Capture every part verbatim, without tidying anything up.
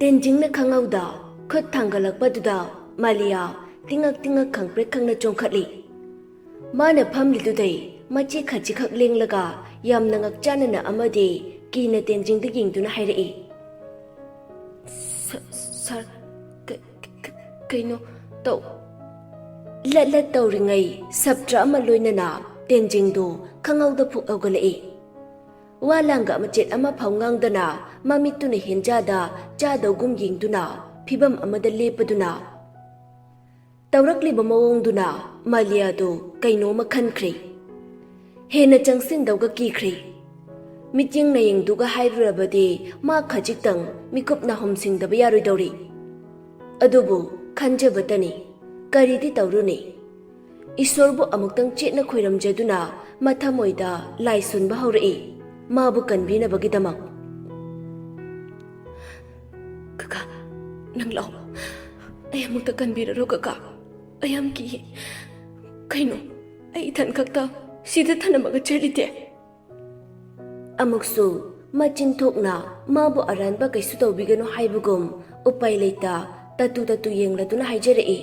ꯇꯦꯟꯖꯤꯡꯅ ꯈꯪꯍꯧꯗ ꯈꯨꯠ ꯊꯥꯡꯒꯠꯂꯛꯄꯗꯨꯗ ꯃꯥꯂꯤꯌꯥ ꯇꯤꯉꯛ ꯇꯤꯉꯛ ꯈꯪꯄ꯭ꯔꯦꯛ ꯈꯪꯅ ꯆꯣꯡꯈꯠꯂꯤ꯫ ꯃꯥꯅ ꯐꯝꯂꯤꯗꯨꯗꯩ ꯃꯆꯤ ꯈꯖꯤꯛꯈꯛ ꯂꯦꯡꯂꯒ ꯌꯥꯝꯅ ꯉꯛꯆꯥꯅꯅ ꯑꯃꯗꯤ ꯀꯤꯅ ꯇꯦꯟꯖꯤꯡꯗ ꯌꯦꯡꯗꯨꯅ ꯍꯥꯏꯔꯛꯏ, "ꯁ-, ꯁꯥꯔ, ꯀ-, ꯀ-, ꯀ-, ꯀꯩꯅꯣ ꯇꯧ-" ꯂꯠ ꯂꯠ ꯇꯧꯔꯤꯉꯩ ꯁꯞꯇ꯭ꯔ ꯑꯃ ꯂꯣꯏꯅꯅ ꯇꯦꯟꯖꯤꯡꯗꯨ ꯈꯪꯍꯧꯗ ꯐꯨꯛ ꯍꯧꯒꯠꯂꯛꯏ꯫ ꯋꯥ ꯂꯥꯡꯒ ꯃꯆꯦꯠ ꯑꯃ ꯐꯥꯎ ꯉꯥꯡꯗꯅ ꯃꯃꯤꯠꯇꯨꯅ ꯍꯦꯟꯖꯥꯗ ꯆꯥꯗꯧꯒꯨꯝ ꯌꯦꯡꯗꯨꯅ ꯐꯤꯚꯝ ꯑꯃꯗ ꯂꯦꯞꯄꯗꯨꯅ ꯇꯧꯔꯛꯂꯤꯕ ꯃꯑꯣꯡꯗꯨꯅ ꯃꯥꯂꯤꯌꯥꯗꯨ ꯀꯩꯅꯣꯝꯃ ꯈꯟꯈ꯭ꯔꯦ꯫ ꯍꯦꯟꯅ ꯆꯪꯁꯤꯟꯗꯧꯒ ꯀꯤꯈ꯭ꯔꯦ꯫ ꯃꯤꯠꯌꯦꯡ ꯅꯌꯦꯡꯗꯨꯒ ꯍꯥꯏꯔꯨꯔꯕꯗꯤ ꯃꯥ ꯈꯖꯤꯛꯇꯪ ꯃꯤꯀꯨꯞ ꯅꯥꯍꯨꯝ ꯁꯤꯡꯗꯕ ꯌꯥꯔꯣꯏꯗꯧꯔꯤ꯫ ꯑꯗꯨꯕꯨ ꯈꯟꯖꯕꯇꯅꯤ, ꯀꯔꯤꯗꯤ ꯇꯧꯔꯨꯅꯤ? ꯏꯁꯣꯔꯕꯨ ꯑꯃꯨꯛꯇꯪ ꯆꯦꯠꯅ ꯈꯣꯏꯔꯝꯖꯗꯨꯅ ꯃꯊꯃꯣꯏꯗ ꯂꯥꯏ ꯁꯣꯟꯕ ꯍꯧꯔꯛꯏ, ꯃꯥꯕꯨ ꯀꯟꯕꯤꯅꯕꯒꯤꯗꯃꯛ꯫ "ꯀꯀꯥ, ꯅꯪ ꯂꯥꯛꯑꯣ꯫ ꯑꯩ ꯑꯃꯨꯛꯇ ꯀꯟꯕꯤꯔꯔꯣ ꯀꯀꯥ꯫ ꯑꯩ ꯌꯥꯝ ꯀꯤꯌꯦ꯫ ꯀꯩꯅꯣ, ꯑꯩ ꯏꯊꯟ ꯈꯛꯇ ꯁꯤꯗ ꯊꯅꯝꯃꯒ ꯆꯠꯂꯤꯗꯦ?" ꯑꯃꯨꯛꯁꯨ ꯃꯆꯤꯟ ꯊꯣꯛꯅ ꯃꯥꯕꯨ ꯑꯔꯥꯟꯕ ꯀꯩꯁꯨ ꯇꯧꯕꯤꯒꯅꯨ ꯍꯥꯏꯕꯒꯨꯝ ꯎꯄꯥꯏ ꯂꯩꯇ ꯇꯠꯇꯨ ꯇꯠꯇꯨ ꯌꯦꯡꯂꯗꯨꯅ ꯍꯥꯏꯖꯔꯛꯏ,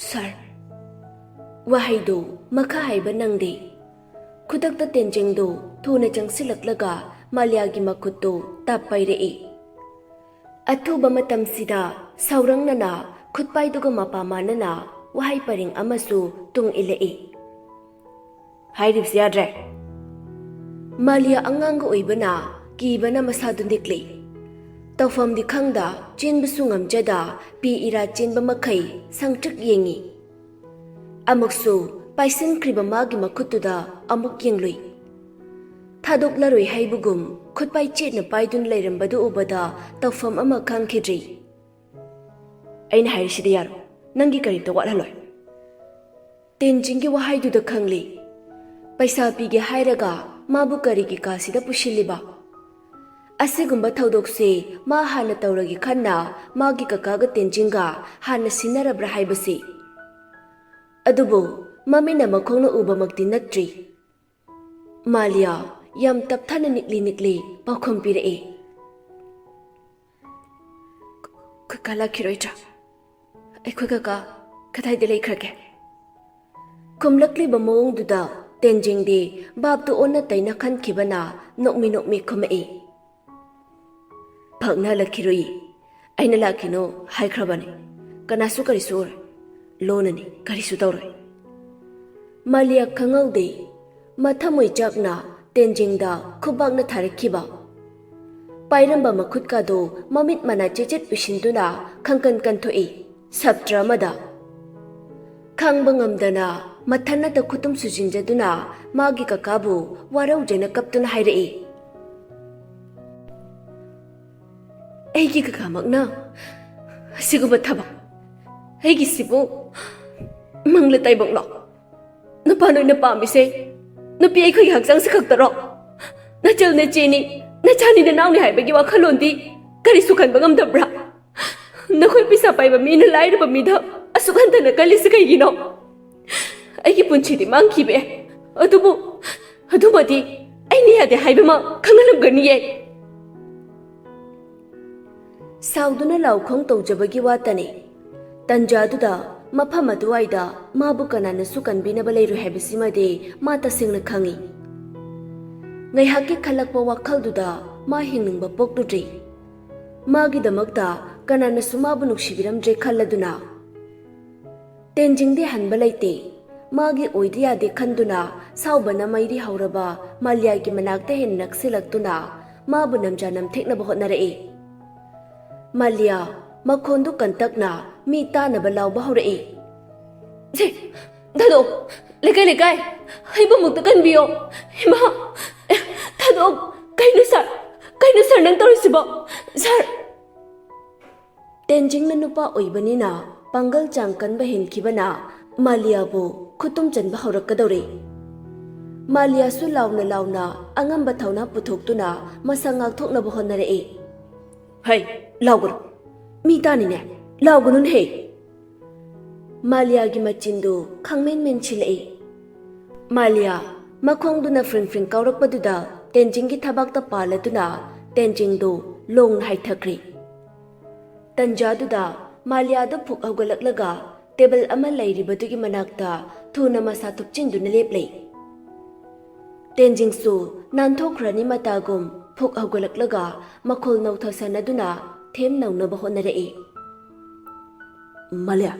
"ꯁꯥꯔ"꯫ ꯋꯥꯍꯩꯗꯨ ꯃꯈꯥ ꯍꯥꯏꯕ ꯅꯪꯗꯦ꯫ ꯈꯨꯗꯛꯇ ꯇꯦꯟꯖꯤꯡꯗꯨ ꯊꯨꯅ ꯆꯪꯁꯤꯜꯂꯛꯂꯒ ꯃꯥꯂꯤꯌꯥꯒꯤ ꯃꯈꯨꯠꯇꯨ ꯇꯞ ꯄꯥꯏꯔꯛꯏ꯫ ꯑꯊꯨꯕ ꯃꯇꯝꯁꯤꯗ ꯁꯥꯎꯔꯪꯅꯅ ꯈꯨꯠꯄꯥꯏꯗꯨꯒ ꯃꯄꯥ ꯃꯥꯟꯅꯅ ꯋꯥꯍꯩ ꯄꯔꯦꯡ ꯑꯃꯁꯨ ꯇꯨꯡ ꯏꯜꯂꯛꯏ꯫ "ꯍꯥꯏꯔꯤꯕꯁꯤ ꯌꯥꯗ꯭ꯔꯦ꯫" ꯃꯥꯂꯤꯌꯥ ꯑꯉꯥꯡꯒ ꯑꯣꯏꯕꯅ ꯀꯤꯕꯅ ꯃꯁꯥꯗꯨ ꯅꯤꯛꯂꯤ꯫ ꯇꯧꯐꯝꯗꯤ ꯈꯪꯗ ꯆꯦꯟꯕꯁꯨ ꯉꯝꯖꯗ ꯄꯤ ꯏꯔꯥ ꯆꯦꯟꯕ ꯃꯈꯩ ꯁꯪꯇ꯭ꯔꯤꯛ ꯌꯦꯡꯉꯤ꯫ ꯑꯃꯨꯛꯁꯨ ꯄꯥꯏꯁꯤꯟꯈ꯭ꯔꯤꯕ ꯃꯥꯒꯤ ꯃꯈꯨꯠꯇꯨꯗ ꯑꯃꯨꯛ ꯌꯦꯡꯂꯨꯏ꯫ ꯊꯥꯗꯣꯛꯂꯔꯣꯏ ꯍꯥꯏꯕꯒꯨꯝ ꯈꯨꯠꯄꯥꯏ ꯆꯦꯠꯅ ꯄꯥꯏꯗꯨꯅ ꯂꯩꯔꯝꯕꯗꯨ ꯎꯕꯗ ꯇꯧꯐꯝ ꯑꯃ ꯈꯪꯈꯤꯗ꯭ꯔꯤ꯫ "ꯑꯩꯅ ꯍꯥꯏꯔꯤꯁꯤꯗꯤ ꯌꯥꯔꯣꯏ꯫ ꯅꯪꯒꯤ ꯀꯔꯤꯝꯇ ꯋꯥꯠꯍꯜꯂꯣꯏ꯫" ꯇꯦꯟꯖꯤꯡꯒꯤ ꯋꯥꯍꯩꯗꯨꯗ ꯈꯪꯂꯤ꯫ ꯄꯩꯁꯥ ꯄꯤꯒꯦ ꯍꯥꯏꯔꯒ ꯃꯥꯕꯨ ꯀꯔꯤꯒꯤ ꯀꯥꯁꯤꯗ ꯄꯨꯁꯤꯜꯂꯤꯕ? ꯑꯁꯤꯒꯨꯝꯕ ꯊꯧꯗꯣꯛꯁꯦ ꯃꯥ ꯍꯥꯟꯅ ꯇꯧꯔꯒꯦ ꯈꯟꯅ ꯃꯥꯒꯤ ꯀꯀꯥꯒ ꯇꯦꯟꯖꯤꯡꯒ ꯍꯥꯟꯅ ꯁꯤꯟꯅꯔꯕ꯭ꯔꯥ ꯍꯥꯏꯕꯁꯤ꯫ ꯑꯗꯨꯕꯨ ꯃꯃꯤꯠꯅ ꯃꯈꯣꯡꯅ ꯎꯕꯃꯛꯇꯤ ꯅꯠꯇ꯭ꯔꯤ꯫ ꯃꯥꯂꯤꯌꯥ ꯌꯥꯝ ꯇꯞꯊꯅ ꯅꯤꯛꯂꯤ ꯅꯤꯛꯂꯤ ꯄꯥꯎꯈꯨꯝ ꯄꯤꯔꯛꯏ, ꯀꯀꯥ ꯂꯥꯛꯈꯤꯔꯣꯏꯗ꯭ꯔꯥ? ꯑꯩꯈꯣꯏ ꯀꯀꯥ ꯀꯗꯥꯏꯗ ꯂꯩꯈ꯭ꯔꯒꯦ? ꯈꯨꯝꯂꯛꯂꯤꯕ ꯃꯑꯣꯡꯗꯨꯗ ꯇꯦꯟꯖꯤꯡꯗꯤ ꯚꯥꯞꯇꯨ ꯑꯣꯟꯅ ꯇꯩꯅ ꯈꯟꯈꯤꯕꯅ ꯅꯣꯛꯃꯤ ꯅꯣꯛꯃꯤ ꯈꯨꯝꯃꯛꯏ꯫ ꯐꯛꯅ ꯍꯜꯂꯛꯈꯤꯔꯣꯏ꯫ ꯑꯩꯅ ꯂꯥꯛꯈꯤꯅꯨ ꯍꯥꯏꯈ꯭ꯔꯕꯅꯤ꯫ ꯀꯅꯥꯁꯨ ꯀꯔꯤꯁꯨ ꯑꯣꯏꯔꯣꯏ꯫ ꯂꯣꯟꯅꯅꯤ, ꯀꯔꯤꯁꯨ ꯇꯧꯔꯣꯏ꯫ ꯃꯥꯂꯤꯌꯥ ꯈꯪꯍꯧꯗꯦ꯫ ꯃꯊꯃꯣꯏ ꯆꯥꯛꯅ ꯇꯦꯟꯖꯤꯡꯗ ꯈꯨꯕꯥꯛꯅ ꯊꯥꯔꯛꯈꯤꯕ꯫ ꯄꯥꯏꯔꯝꯕ ꯃꯈꯨꯠꯀꯥꯗꯨ ꯃꯃꯤꯠ ꯃꯅꯥ ꯆꯦꯆꯦꯠ ꯎꯏꯁꯤꯟꯗꯨꯅ ꯈꯪꯀꯟ ꯀꯟꯊꯣꯛꯏ꯫ ꯁꯞꯇ꯭ꯔ ꯑꯃꯗ꯫ ꯈꯥꯡꯕ ꯉꯝꯗꯅ ꯃꯊꯟꯅꯇ ꯈꯨꯇꯨꯝ ꯁꯨꯖꯤꯟꯖꯗꯨꯅ ꯃꯥꯒꯤ ꯀꯀꯥꯕꯨ ꯋꯥꯔꯧꯖꯅ ꯀꯞꯇꯨꯅ ꯍꯥꯏꯔꯛꯏ꯫ ꯑꯩꯒꯤ ꯀꯀꯥꯃꯛꯅ ꯑꯁꯤꯒꯨꯝꯕ ꯊꯕꯛ, ꯑꯩꯒꯤꯁꯤꯕꯨ ꯃꯪꯂ ꯇꯥꯏꯕꯪꯂꯣ? ꯅꯨꯄꯥ ꯅꯣꯏꯅ ꯄꯥꯝꯃꯤꯁꯦ ꯅꯨꯄꯤ ꯑꯩꯈꯣꯏꯒꯤ ꯍꯛꯆꯥꯡꯁꯤ ꯈꯛꯇꯔꯣ? ꯅꯆꯜ ꯅꯆꯦꯅꯤ, ꯅꯆꯥꯅꯤ ꯅꯅꯥꯎꯅꯤ ꯍꯥꯏꯕꯒꯤ ꯋꯥꯈꯜꯂꯣꯟꯗꯤ ꯀꯔꯤꯁꯨ ꯈꯟꯕ ꯉꯝꯗꯕ꯭ꯔꯥ? ꯅꯈꯣꯏ ꯄꯩꯁꯥ ꯄꯥꯏꯕ ꯃꯤꯅ ꯂꯥꯏꯔꯕ ꯃꯤꯗ ꯑꯁꯨꯛ ꯍꯟꯊꯅ ꯀꯜꯂꯤꯁꯤ ꯀꯩꯒꯤꯅꯣ? ꯑꯩꯒꯤ ꯄꯨꯟꯁꯤꯗꯤ ꯃꯥꯡꯈꯤꯕ ꯌꯥꯏ, ꯑꯗꯨꯕꯨ ꯑꯗꯨꯃꯗꯤ ꯑꯩꯅ ꯌꯥꯗꯦ ꯍꯥꯏꯕꯃ ꯈꯪꯍꯜꯂꯝꯒꯅꯤꯌꯦ꯫ ꯁꯥꯎꯗꯨꯅ ꯂꯥꯎꯈꯣꯡ ꯇꯧꯖꯕꯒꯤ ꯋꯥꯇꯅꯤ꯫ ꯇꯟꯖꯥꯗꯨꯗ ꯃꯐꯝ ꯑꯗꯨꯋꯥꯏꯗ ꯃꯥꯕꯨ ꯀꯅꯥꯅꯁꯨ ꯀꯟꯕꯤꯅꯕ ꯂꯩꯔꯣꯏ ꯍꯥꯏꯕꯁꯤꯃꯗꯤ ꯃꯥ ꯇꯁꯦꯡꯅ ꯈꯪꯏ꯫ ꯉꯥꯏꯍꯥꯛꯀꯤ ꯈꯜꯂꯛꯄ ꯋꯥꯈꯜꯗꯨꯗ ꯃꯥ ꯍꯤꯡꯅꯤꯡꯕ ꯄꯣꯛꯂꯨꯗ꯭ꯔꯤ꯫ ꯃꯥꯒꯤꯗꯃꯛꯇ ꯀꯅꯥꯅꯁꯨ ꯃꯥꯕꯨ ꯅꯨꯡꯁꯤꯕꯤꯔꯝꯗ꯭ꯔꯦ ꯈꯜꯂꯗꯨꯅ꯫ ꯇꯦꯟꯖꯤꯡꯗꯤ ꯍꯟꯕ ꯂꯩꯇꯦ꯫ ꯃꯥꯒꯤ ꯑꯣꯏꯗ ꯌꯥꯗꯦ ꯈꯟꯗꯨꯅ ꯁꯥꯎꯕꯅ ꯃꯩꯔꯤ ꯍꯧꯔꯕ ꯃꯥꯂꯤꯌꯥꯒꯤ ꯃꯅꯥꯛꯇ ꯍꯦꯟꯅ ꯅꯛꯁꯤꯜꯂꯛꯇꯨꯅ ꯃꯥꯕꯨ ꯅꯝꯖꯥ ꯅꯝꯊꯦꯛꯅꯕ ꯍꯣꯠꯅꯔꯛꯏ꯫ ꯃꯥꯂꯤꯌꯥ ꯃꯈꯣꯟꯗꯨ ꯀꯟꯇꯛꯅ ꯃꯤ ꯇꯥꯅꯕ ꯂꯥꯎꯕ ꯍꯧꯔꯛꯏ꯫ "ꯁꯦ, ꯊꯥꯗꯣꯛꯑꯣ! ꯂꯩꯀꯥꯏ, ꯂꯩꯀꯥꯏ! ꯑꯩꯕꯨ ꯑꯃꯨꯛꯇ ꯀꯟꯕꯤꯌꯣ! ꯏꯃꯥ! ꯑꯦ, ꯊꯥꯗꯣꯛꯑꯣ! ꯀꯩꯅꯣ ꯁꯥꯔ? ꯀꯩꯅꯣ ꯁꯥꯔ ꯅꯪ ꯇꯧꯔꯤꯁꯤꯕꯣ? ꯁꯥꯔ!" ꯇꯦꯟꯖꯤꯡꯅ ꯅꯨꯄꯥ ꯑꯣꯏꯕꯅꯤꯅ ꯄꯥꯡꯒꯜ ꯆꯥꯡ ꯀꯟꯕ ꯍꯦꯟꯈꯤꯕꯅ ꯃꯥꯂꯤꯌꯥꯕꯨ ꯈꯨꯇꯨꯝ ꯆꯟꯕ ꯍꯧꯔꯛꯀꯗꯧꯔꯦ꯫ ꯃꯥꯂꯤꯌꯥꯁꯨ ꯂꯥꯎꯅ ꯂꯥꯎꯅ ꯑꯉꯝꯕ ꯊꯧꯅꯥ ꯄꯨꯊꯣꯛꯇꯨꯅ ꯃꯁꯥ ꯉꯥꯛꯊꯣꯛꯅꯕ ꯍꯣꯠꯅꯔꯛꯏ꯫ "ꯍꯩ, ꯂꯥꯎꯒꯅꯨ! ꯃꯤ ꯇꯥꯅꯤꯅꯦ! ꯂꯥꯎꯒꯅꯨꯅꯦ ꯍꯦ!" ꯃꯥꯂꯤꯌꯥꯒꯤ ꯃꯆꯤꯟꯗꯨ ꯈꯪꯃꯦꯟ ꯃꯦꯟꯁꯤꯜꯂꯛꯏ꯫ ꯃꯥꯂꯤꯌꯥ ꯃꯈꯣꯡꯗꯨꯅ ꯐ꯭ꯔꯤꯡ ꯐ꯭ꯔꯤꯡ ꯀꯥꯎꯔꯛꯄꯗꯨꯗ ꯇꯦꯟꯖꯤꯡꯒꯤ ꯊꯕꯥꯛꯇ ꯄꯥꯜꯂꯗꯨꯅ ꯇꯦꯟꯖꯤꯡꯗꯨ ꯂꯣꯡꯅ ꯍꯥꯏꯊꯈ꯭ꯔꯦ꯫ ꯇꯟꯖꯥꯗꯨꯗ ꯃꯥꯂꯤꯌꯥꯗꯨ ꯐꯨꯛ ꯍꯧꯒꯠꯂꯛꯂꯒ ꯇꯦꯕꯜ ꯑꯃ ꯂꯩꯔꯤꯕꯗꯨꯒꯤ ꯃꯅꯥꯛꯇ ꯊꯨꯅ ꯃꯁꯥ ꯊꯨꯞꯆꯤꯟꯗꯨꯅ ꯂꯦꯞꯂꯦ꯫ ꯇꯦꯟꯖꯤꯡꯁꯨ ꯅꯥꯟꯊꯣꯛꯈ꯭ꯔꯅꯤ ꯃꯇꯥꯒꯨꯝ ꯐꯨꯛ ꯍꯧꯒꯠꯂꯛꯂꯒ ꯃꯈꯣꯜ ꯅꯧꯊꯁꯅꯗꯨꯅ ꯊꯦꯝ ꯅꯧꯅꯕ ꯍꯣꯠꯅꯔꯛꯏ꯫ "ꯃꯥꯂꯤꯌꯥ,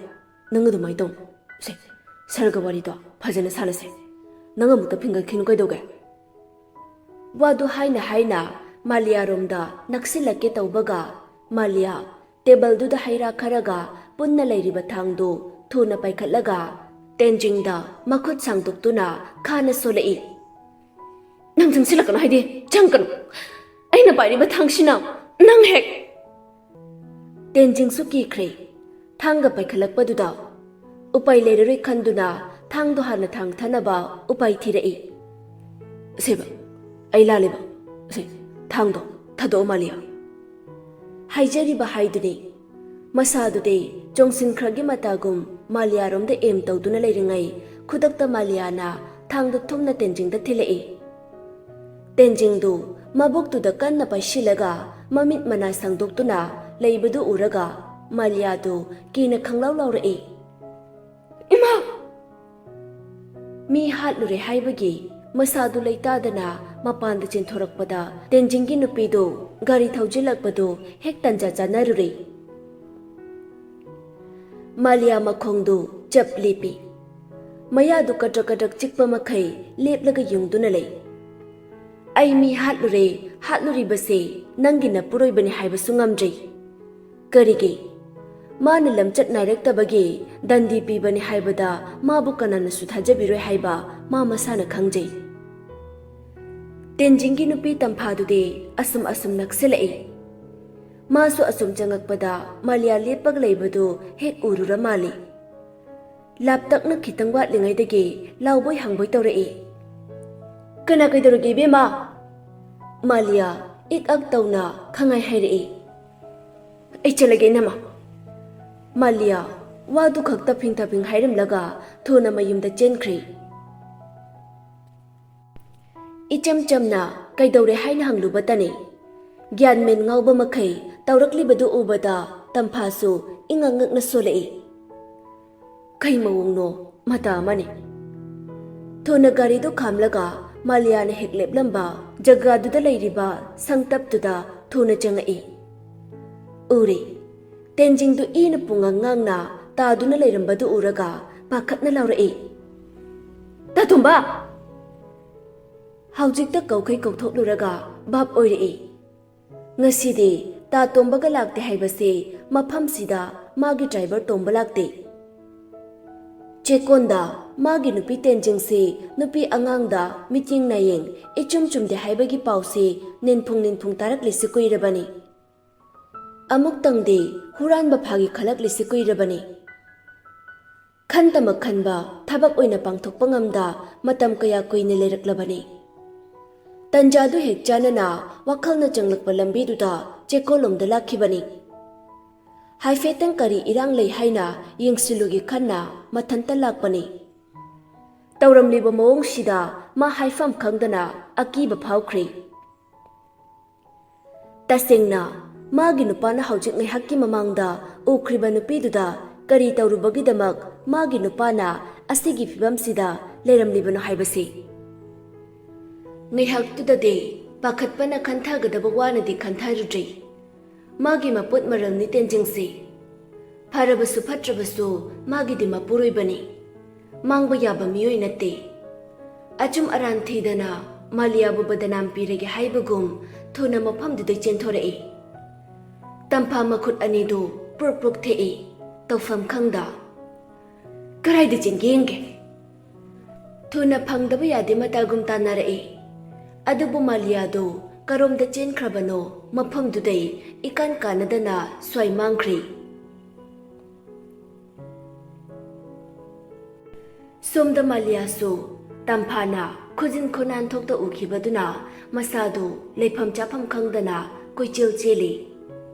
ꯅꯪ ꯑꯗꯨꯃꯥꯏꯅ ꯇꯧ꯫ ꯁꯦ, ꯁꯔꯒ ꯋꯥꯔꯤꯗꯣ ꯐꯖꯅ ꯁꯥꯟꯅꯁꯦ꯫ ꯅꯪ ꯑꯃꯨꯛꯇ ꯐꯤꯡꯒꯠꯈꯤꯅꯨ ꯀꯩꯗꯧꯒꯦ?" ꯋꯥꯗꯨ ꯍꯥꯏꯅ ꯍꯥꯏꯅ ꯃꯥꯂꯤꯌꯥꯔꯣꯝꯗ ꯅꯛꯁꯤꯜꯂꯛꯀꯦ ꯇꯧꯕꯒ, ꯃꯥꯂꯤꯌꯥ ꯇꯦꯕꯜꯗꯨꯗ ꯍꯩ ꯔꯥ ꯈꯔꯒ ꯄꯨꯟꯅ ꯂꯩꯔꯤꯕ ꯊꯥꯡꯗꯨ ꯊꯨꯅ ꯄꯥꯏꯈꯠꯂꯒ ꯇꯦꯟꯖꯤꯡꯗ ꯃꯈꯨꯠ ꯁꯥꯡꯗꯣꯛꯇꯨꯅ ꯈꯥꯅ ꯁꯣꯜꯂꯛꯏ꯫ "ꯅꯪ ꯆꯪꯁꯤꯜꯂꯛꯀꯅꯨ ꯍꯥꯏꯗꯤ, ꯆꯪꯒꯅꯨ꯫ ꯑꯩꯅ ꯄꯥꯏꯔꯤꯕ ꯊꯥꯡꯁꯤꯅ ꯅꯪ ꯍꯦꯛ" ꯇꯦꯟꯖꯤꯡꯁꯨ ꯀꯤꯈ꯭ꯔꯦ꯫ ꯊꯥꯡꯒ ꯄꯥꯏꯈꯠꯂꯛꯄꯗꯨꯗ ꯎꯄꯥꯏ ꯂꯩꯔꯔꯣꯏ ꯈꯟꯗꯨꯅ ꯊꯥꯡꯗꯣ ꯍꯥꯟꯅ ꯊꯥꯡꯊꯅꯕ ꯎꯄꯥꯏ ꯊꯤꯔꯛꯏ꯫ "ꯁꯦꯕ, ꯑꯩ ꯂꯥꯜꯂꯦꯕ꯫ ꯁꯦ, ꯊꯥꯡꯗꯣ ꯊꯥꯗꯣꯛꯑꯣ, ꯃꯥꯂꯤꯌꯥ" ꯍꯥꯏꯖꯔꯤꯕ ꯍꯥꯏꯗꯨꯅꯤ꯫ ꯃꯁꯥꯗꯨꯗꯤ ꯆꯣꯡꯁꯤꯟꯈ꯭ꯔꯒꯤ ꯃꯇꯥꯒꯨꯝ ꯃꯥꯂꯤꯌꯥꯔꯣꯝꯗ ꯑꯦꯝ ꯇꯧꯗꯨꯅ ꯂꯩꯔꯤꯉꯩ, ꯈꯨꯗꯛꯇ ꯃꯥꯂꯤꯌꯥꯅ ꯊꯥꯡꯗꯨ ꯊꯨꯝꯅ ꯇꯦꯟꯖꯤꯡꯗ ꯊꯤꯜꯂꯛꯏ꯫ ꯇꯦꯟꯖꯤꯡꯗꯨ ꯃꯕꯨꯛꯇꯨꯗ ꯀꯟꯅ ꯄꯥꯏꯁꯤꯜꯂꯒ ꯃꯃꯤꯠ ꯃꯅꯥ ꯁꯥꯡꯗꯣꯛꯇꯨꯅ ꯂꯩꯕꯗꯨ ꯎꯔꯒ ꯃꯥꯂꯤꯌꯥꯗꯨ ꯀꯤꯅ ꯈꯪꯂꯥꯎ ꯂꯥꯎꯔꯛꯏ꯫ "ꯏꯃꯥ!" ꯃꯤ ꯍꯥꯠꯂꯨꯔꯦ ꯍꯥꯏꯕꯒꯤ ꯃꯁꯥꯗꯨ ꯂꯩꯇꯥꯗꯅ ꯃꯄꯥꯟꯗ ꯆꯦꯟꯊꯣꯔꯛꯄꯗ ꯇꯦꯟꯖꯤꯡꯒꯤ ꯅꯨꯄꯤꯗꯨ ꯒꯥꯔꯤ ꯊꯧꯖꯤꯜꯂꯛꯄꯗꯨ ꯍꯦꯛ ꯇꯟꯖꯥ ꯆꯥꯅꯔꯨꯔꯦ꯫ ꯃꯥꯂꯤꯌꯥ ꯃꯈꯣꯡꯗꯨ ꯆꯞ ꯂꯦꯞꯄꯤ꯫ ꯃꯌꯥꯗꯨ ꯀꯗ꯭ꯔꯛ ꯀꯗ꯭ꯔꯛ ꯆꯤꯛꯄ ꯃꯈꯩ ꯂꯦꯞꯂꯒ ꯌꯨꯡꯗꯨꯅ ꯂꯩ꯫ "ꯑꯩ ꯃꯤ ꯍꯥꯠꯂꯨꯔꯦ, ꯍꯥꯠꯂꯨꯔꯤꯕꯁꯦ ꯅꯪꯒꯤ ꯅꯄꯨꯔꯣꯏꯕꯅꯤ ꯍꯥꯏꯕꯁꯨ ꯉꯝꯗ꯭ꯔꯤ꯫ ꯀꯔꯤꯒꯤ? ꯃꯥꯅ ꯂꯝꯆꯠ ꯅꯥꯏꯔꯛꯇꯕꯒꯤ ꯗꯟꯗꯤ ꯄꯤꯕꯅꯤ ꯍꯥꯏꯕꯗ ꯃꯥꯕꯨ ꯀꯅꯥꯅꯁꯨ ꯊꯥꯖꯕꯤꯔꯣꯏ ꯍꯥꯏꯕ ꯃꯥ ꯃꯁꯥꯅ ꯈꯪꯖꯩ꯫" ꯇꯦꯟꯖꯤꯡꯒꯤ ꯅꯨꯄꯤ ꯇꯝꯐꯥꯗꯨꯗꯤ ꯑꯁꯨꯝ ꯑꯁꯨꯝ ꯅꯛꯁꯤꯜꯂꯛꯏ꯫ ꯃꯥꯁꯨ ꯑꯁꯨꯝ ꯆꯪꯉꯛꯄꯗ ꯃꯥꯂꯤꯌꯥ ꯂꯦꯞꯄꯒ ꯂꯩꯕꯗꯨ ꯍꯦꯛ ꯎꯔꯨꯔ ꯃꯥꯜꯂꯤ꯫ ꯂꯥꯞꯇꯛꯅ ꯈꯤꯇꯪ ꯋꯥꯠꯂꯤꯉꯩꯗꯒꯤ ꯂꯥꯎꯕꯣꯏ ꯍꯪꯕꯣꯏ ꯇꯧꯔꯛꯏ꯫ "ꯀꯅꯥ ꯀꯩꯗꯧꯔꯒꯦ, ꯏꯕꯦꯝꯃ?" ꯃꯥꯂꯤꯌꯥ ꯏꯛ ꯑꯛ ꯇꯧꯅ ꯈꯪꯍꯥꯏ ꯍꯥꯏꯔꯛꯏ꯫ "ꯑꯩ ꯆꯠꯂꯒꯦ, ꯏꯅꯝꯃ꯫" ꯃꯥꯂꯤꯌꯥ ꯋꯥꯗꯨ ꯈꯛꯇ ꯐꯤꯡ ꯊꯥꯐꯤꯡ ꯍꯥꯏꯔꯝꯂꯒ ꯊꯨꯅ ꯃꯌꯨꯝꯗ ꯆꯦꯟꯈ꯭ꯔꯦ꯫ ꯏꯆꯝ ꯆꯝꯅ ꯀꯩꯗꯧꯔꯦ ꯍꯥꯏꯅ ꯍꯪꯂꯨꯕꯇꯅꯤ꯫ ꯒ꯭ꯌꯥꯟ ꯃꯦꯟ ꯉꯥꯎꯕ ꯃꯈꯩ ꯇꯧꯔꯛꯂꯤꯕꯗꯨ ꯎꯕꯗ ꯇꯝꯐꯥꯁꯨ ꯏꯉꯛ ꯉꯛꯅ ꯁꯣꯜꯂꯛꯏ꯫ "ꯀꯩ ꯃꯑꯣꯡꯅꯣ? ꯃꯇꯥ ꯑꯃꯅꯤ!" ꯊꯨꯅ ꯒꯥꯔꯤꯗꯨ ꯈꯥꯝꯂꯒ ꯃꯥꯂꯤꯌꯥꯅ ꯍꯦꯛ ꯂꯦꯞꯂꯝꯕ ꯖꯒꯥꯗꯨꯗ ꯂꯩꯔꯤꯕ ꯁꯪꯇꯞꯇꯨꯗ ꯊꯨꯅ ꯆꯪꯉꯛꯏ꯫ ꯎꯔꯦ꯫ ꯇꯦꯟꯖꯤꯡꯗꯨ ꯏꯅ ꯄꯨꯡꯉꯥꯡ ꯉꯥꯡꯅ ꯇꯥꯗꯨꯅ ꯂꯩꯔꯝꯕꯗꯨ ꯎꯔꯒ ꯄꯥꯈꯠꯅ ꯂꯥꯎꯔꯛꯏ, "ꯇꯥ ꯇꯣꯝꯕ!" ꯍꯧꯖꯤꯛꯇ ꯀꯧꯈꯩ ꯀꯧꯊꯣꯛꯂꯨꯔꯒ ꯚꯥꯞ ꯑꯣꯏꯔꯛꯏ꯫ ꯉꯁꯤꯗꯤ ꯇꯥ ꯇꯣꯝꯕꯒ ꯂꯥꯛꯇꯦ ꯍꯥꯏꯕꯁꯤ ꯃꯐꯝꯁꯤꯗ ꯃꯥꯒꯤ ꯗ꯭ꯔꯥꯏꯚꯔ ꯇꯣꯝꯕ ꯂꯥꯛꯇꯦ꯫ ꯆꯦꯛꯀꯣꯟꯗ ꯃꯥꯒꯤ ꯅꯨꯄꯤ ꯇꯦꯟꯖꯤꯡꯁꯤ ꯅꯨꯄꯤ ꯑꯉꯥꯡꯗ ꯃꯤꯠꯌꯦꯡ ꯅꯥꯌꯦꯡ ꯏꯆꯨꯝ ꯆꯨꯝꯗꯦ ꯍꯥꯏꯕꯒꯤ ꯄꯥꯎꯁꯤ ꯅꯤꯟꯐꯨꯡ ꯅꯤꯟꯐꯨꯡ ꯇꯥꯔꯛꯂꯤꯁꯤ ꯀꯨꯏꯔꯕꯅꯤ꯫ ꯑꯃꯨꯛꯇꯪꯗꯤ ꯍꯨꯔꯥꯟꯕ ꯐꯥꯒꯤ ꯈꯜꯂꯛꯂꯤꯁꯤ ꯀꯨꯏꯔꯕꯅꯤ꯫ ꯈꯟꯇꯃꯛ ꯈꯟꯕ ꯊꯕꯛ ꯑꯣꯏꯅ ꯄꯥꯡꯊꯣꯛꯄ ꯉꯝꯗ ꯃꯇꯝ ꯀꯌꯥ ꯀꯨꯏꯅ ꯂꯩꯔꯛꯂꯕꯅꯤ꯫ ꯇꯟꯖꯥꯗꯨ ꯍꯦꯛ ꯆꯥꯅꯅ ꯋꯥꯈꯜꯅ ꯆꯪꯂꯛꯄ ꯂꯝꯕꯤꯗꯨꯗ ꯆꯦꯛꯀꯣꯟꯂꯣꯝꯗ ꯂꯥꯛꯈꯤꯕꯅꯤ꯫ ꯍꯥꯏꯐꯦꯠꯇꯪ ꯀꯔꯤ ꯏꯔꯥꯡ ꯂꯩ ꯍꯥꯏꯅ ꯌꯦꯡꯁꯤꯜꯂꯨꯒꯦ ꯈꯟꯅ ꯃꯊꯟꯇ ꯂꯥꯛꯄꯅꯤ꯫ ꯇꯧꯔꯝꯂꯤꯕ ꯃꯑꯣꯡꯁꯤꯗ ꯃꯥ ꯍꯥꯏꯐꯝ ꯈꯪꯗꯅ ꯑꯀꯤꯕ ꯐꯥꯎꯈ꯭ꯔꯦ꯫ ꯇꯁꯦꯡꯅ, ꯃꯥꯒꯤ ꯅꯨꯄꯥꯅ ꯍꯧꯖꯤꯛ ꯉꯥꯏꯍꯥꯛꯀꯤ ꯃꯃꯥꯡꯗ ꯎꯈ꯭ꯔꯤꯕ ꯅꯨꯄꯤꯗꯨꯗ ꯀꯔꯤ ꯇꯧꯔꯨꯕꯒꯤꯗꯃꯛ ꯃꯥꯒꯤ ꯅꯨꯄꯥꯅ ꯑꯁꯤꯒꯤ ꯐꯤꯕꯝꯁꯤꯗ ꯂꯩꯔꯝꯂꯤꯕꯅꯣ ꯍꯥꯏꯕꯁꯤ? ꯉꯥꯏꯍꯥꯛꯇꯨꯗꯗꯤ ꯄꯥꯈꯠꯄꯅ ꯈꯟꯊꯒꯗꯕ ꯋꯥꯅꯗꯤ ꯈꯟꯊꯔꯨꯗ꯭ꯔꯤ꯫ ꯃꯥꯒꯤ ꯃꯄꯣꯠ ꯃꯔꯜꯅꯤ ꯇꯦꯟꯖꯤꯡꯁꯤ꯫ ꯐꯔꯕꯁꯨ ꯐꯠꯇ꯭ꯔꯕꯁꯨ ꯃꯥꯒꯤꯗꯤ ꯃꯄꯨꯔꯣꯏꯕꯅꯤ꯫ ꯃꯥꯡꯕ ꯌꯥꯕ ꯃꯤꯑꯣꯏ ꯅꯠꯇꯦ꯫ ꯑꯆꯨꯝ ꯑꯔꯥꯟ ꯊꯤꯗꯅ ꯃꯥꯂꯤꯌꯥꯕꯨ ꯕꯗꯅꯥꯝ ꯄꯤꯔꯒꯦ ꯍꯥꯏꯕꯒꯨꯝ ꯊꯨꯅ ꯃꯐꯝꯗꯨꯗꯩ ꯆꯦꯟꯊꯣꯔꯛꯏ꯫ ꯇꯝꯐꯥ ꯃꯈꯨꯠ ꯑꯅꯤꯗꯨ ꯄ꯭ꯔꯨꯛ ꯄ꯭ꯔꯨꯛ ꯊꯦꯛꯏ, ꯇꯧꯐꯝ ꯈꯪꯗ꯫ "ꯀꯔꯥꯏꯗ ꯆꯦꯟꯒꯦ ꯌꯦꯡꯒꯦ?" ꯊꯨꯅ ꯐꯪꯗꯕ ꯌꯥꯗꯦ ꯃꯇꯥꯒꯨꯝ ꯇꯥꯟꯅꯔꯛꯏ꯫ ꯑꯗꯨꯕꯨ ꯃꯥꯂꯤꯌꯥꯗꯨ ꯀꯔꯣꯝꯗ ꯆꯦꯟꯈ꯭ꯔꯕꯅꯣ, ꯃꯐꯝꯗꯨꯗꯩ ꯏꯀꯥꯟ ꯀꯥꯟꯅꯗꯅ ꯁ꯭ꯋꯥꯏ ꯃꯥꯡꯈ꯭ꯔꯤ꯫ ꯁꯣꯝꯗ ꯃꯥꯂꯤꯌꯥꯁꯨ ꯇꯝꯐꯥꯅ ꯈꯨꯖꯤꯟ ꯈꯨꯅꯥꯟ ꯊꯣꯛꯇ ꯎꯈꯤꯕꯗꯨꯅ ꯃꯁꯥꯗꯨ ꯂꯩꯐꯝ ꯆꯥꯐꯝ ꯈꯪꯗꯅ ꯀꯣꯏꯆꯦꯜ ꯆꯦꯜꯂꯤ꯫